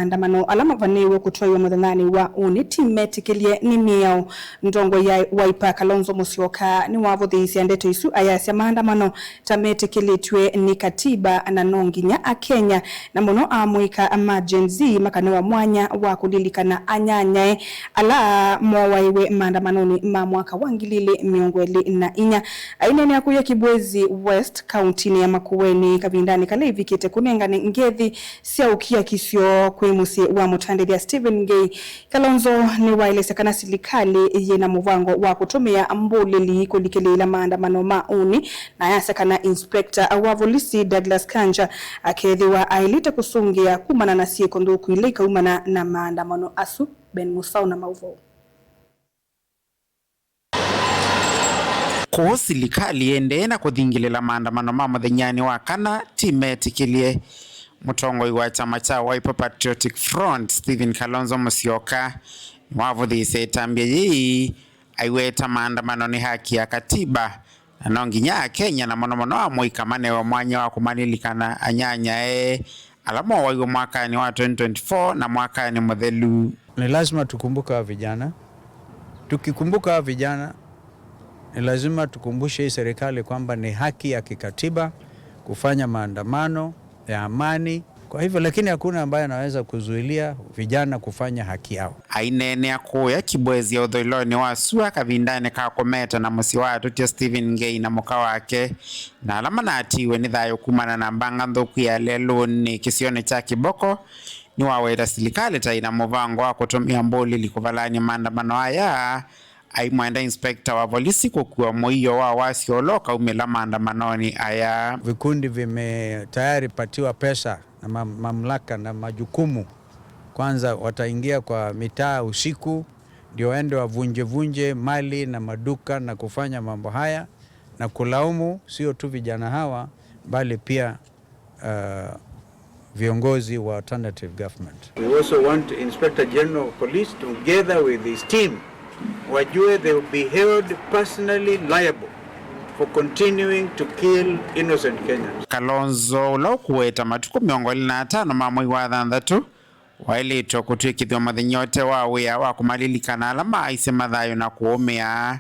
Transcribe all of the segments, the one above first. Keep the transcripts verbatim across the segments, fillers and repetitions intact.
Maandamano ala mavanĩĩwe kũtwaiwa mũthenyanĩ wa ũnĩ ti metĩkĩlye nĩ mĩao. Ndongoi ya Wiper Kalonzo Musyoka nĩwavũthĩĩisye ndeto isu ayasya maandamano ta metĩkĩlĩtw'e nĩ katiba na no nginya Akenya, na mũno amũika ma Gen Z, makanewa mwanya wa kũlilikana anyanyae ala mooaiwe maandamanonĩ ma mwaka wa ngili ilĩ mĩongo ĩlĩ na inya. Aineenea kũya Kibwezi West, kauntinĩ ya Makueni, kavindanĩ kala ĩvikĩte kũnengane ngethi sya ũkiakisyo kwĩ mũsyĩ wa mũtandĩthya Stephen Ngei, Kalonzo nĩwaelesya kana silikalĩ yĩna mũvango wa kũtũmĩa mbũlĩli kũlikĩlĩĩla maandamano ma ũnĩ, na ayasya kana inspector wa volisi Douglas Kanja akethĩwa aĩlĩte kũsũngĩa kumana na syĩko nthũku ila ikaumana na maandamano asu. Ben Musau na maũvoo. Kũu silikalĩ ĩendee na kũthingĩlĩla maandamano ma mũthenyanĩ wa kana ti metĩkĩlye. Mũtongoi wa kyama kya Wiper Patriotic Front, Stephen Kalonzo Musyoka, nĩwavũthĩĩsye ĩtambya yĩĩ, aiweta maandamano nĩ haki ya katiba, na no nginya Akenya, na mũno mũno amũika, manewe mwanya wa kũmalilikana anyanyae ala mooaiwe mwakanĩ wa twenty twenty-four na mwakanĩ mũthelu. Ni lazima tukumbuke hawa vijana. Tukikumbuka hawa vijana, ni lazima tukumbushe hii serikali kwamba ni haki ya kikatiba kufanya maandamano ya amani. Kwa hivyo, lakini hakuna ambaye anaweza kuzuilia vijana kufanya haki yao. Aineenea kũya Kibwezi ũthũĩlonĩ wa sua kavindanĩ ka kũmeta na mũsyĩ wa atũtya Stephen Ngei na mũka wake, na ala manatiiwe nĩ thayũ kumana na mbanga nthũku ya lelũnĩ kĩsionĩ kya Kiboko, nĩwaweta silikalĩ ta ĩna mũvango wa kũtũmĩa mbũlĩli kũvalany'a maandamano aya, aimwenda inspector wa volisi kũkua mũio wa wasya ũla ũkaumĩla maandamanonĩ aya. Vikundi vime-, tayari patiwa pesa na ma-, mamlaka na majukumu. Kwanza wataingia kwa mitaa usiku, ndio waende wavunje vunje mali na maduka na kufanya mambo haya na kulaumu sio tu vijana hawa, bali pia uh, viongozi wa alternative government. We also want Inspector General of Police together with his team wajue they will be held personally liable for continuing to kill innocent Kenyans. Kalonzo, ũla ũkũweta matukũ mĩongo ĩlĩ na atano ma mwei wa thanthatũ, waĩlĩtwe kũtw'ĩkĩthw'a mũthenya ũte wa wĩa wa kũmalilikana ala maaisye mathayũ na kũũmĩa,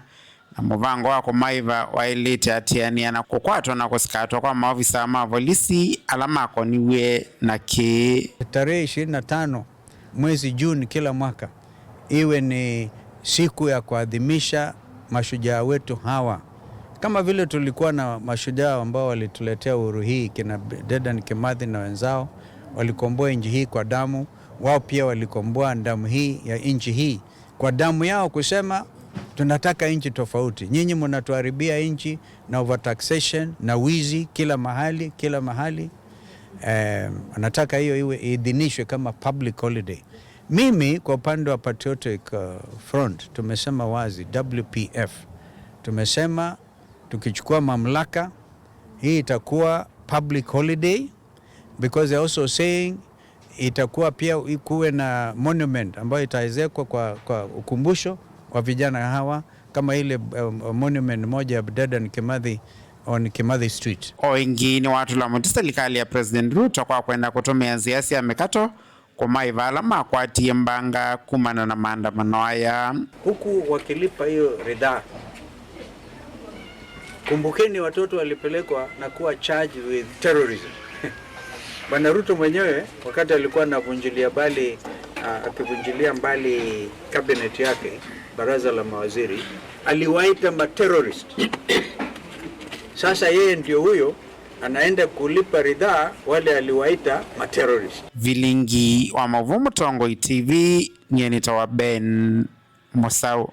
na mũvango wa kũmaĩva waĩlĩte atianĩa na kũkwatwa na kũsikatwa kwa maovisaa ma volisi ala makoniw'e na kĩĩ. Tarehe ishirini na tano mwezi June kila mwaka iwe ni siku ya kuadhimisha mashujaa wetu hawa. Kama vile tulikuwa na mashujaa ambao walituletea uhuru hii, kina Dedan Kimathi na wenzao, walikomboa nchi hii kwa damu, wao pia walikomboa damu hii ya nchi hii kwa damu yao, kusema, "Tunataka nchi tofauti. Nyinyi mnatuharibia nchi na overtaxation na wizi kila mahali, kila mahali." Eh, anataka hiyo iwe iidhinishwe kama public holiday. Mimi kwa upande wa Patriotic, uh, Front tumesema wazi, W P F, tumesema tukichukua mamlaka, hii itakuwa public holiday, because they're also saying itakuwa pia ikuwe na monument ambayo itaezekwa kwa, kwa ukumbusho wa vijana hawa, kama ile, um, monument moja ya Dedan Kimathi on Kimathi Street. O ĩngĩ nĩwatũla mũtĩ silikalĩ ya President Ruto kwa kwenda kũtũmĩa nzĩa sya mĩkato kũmaĩva ala makwatie mbanga kumana na maandamano aya. Huku wakilipa hiyo ridhaa. Kumbukeni, watoto walipelekwa na kuwa charged with terrorism. Bwana Ruto mwenyewe, wakati alikuwa anavunjilia mbali, ah, akivunjilia mbali cabinet yake, baraza la mawaziri, aliwaita ma terrorist. Sasa yeye ndio huyo anaenda kulipa ridhaa wale aliwaita ma terrorist. Vilingi wa maũvoo Mũtongoi T V, nyie nĩtawa Ben Mũsaũ.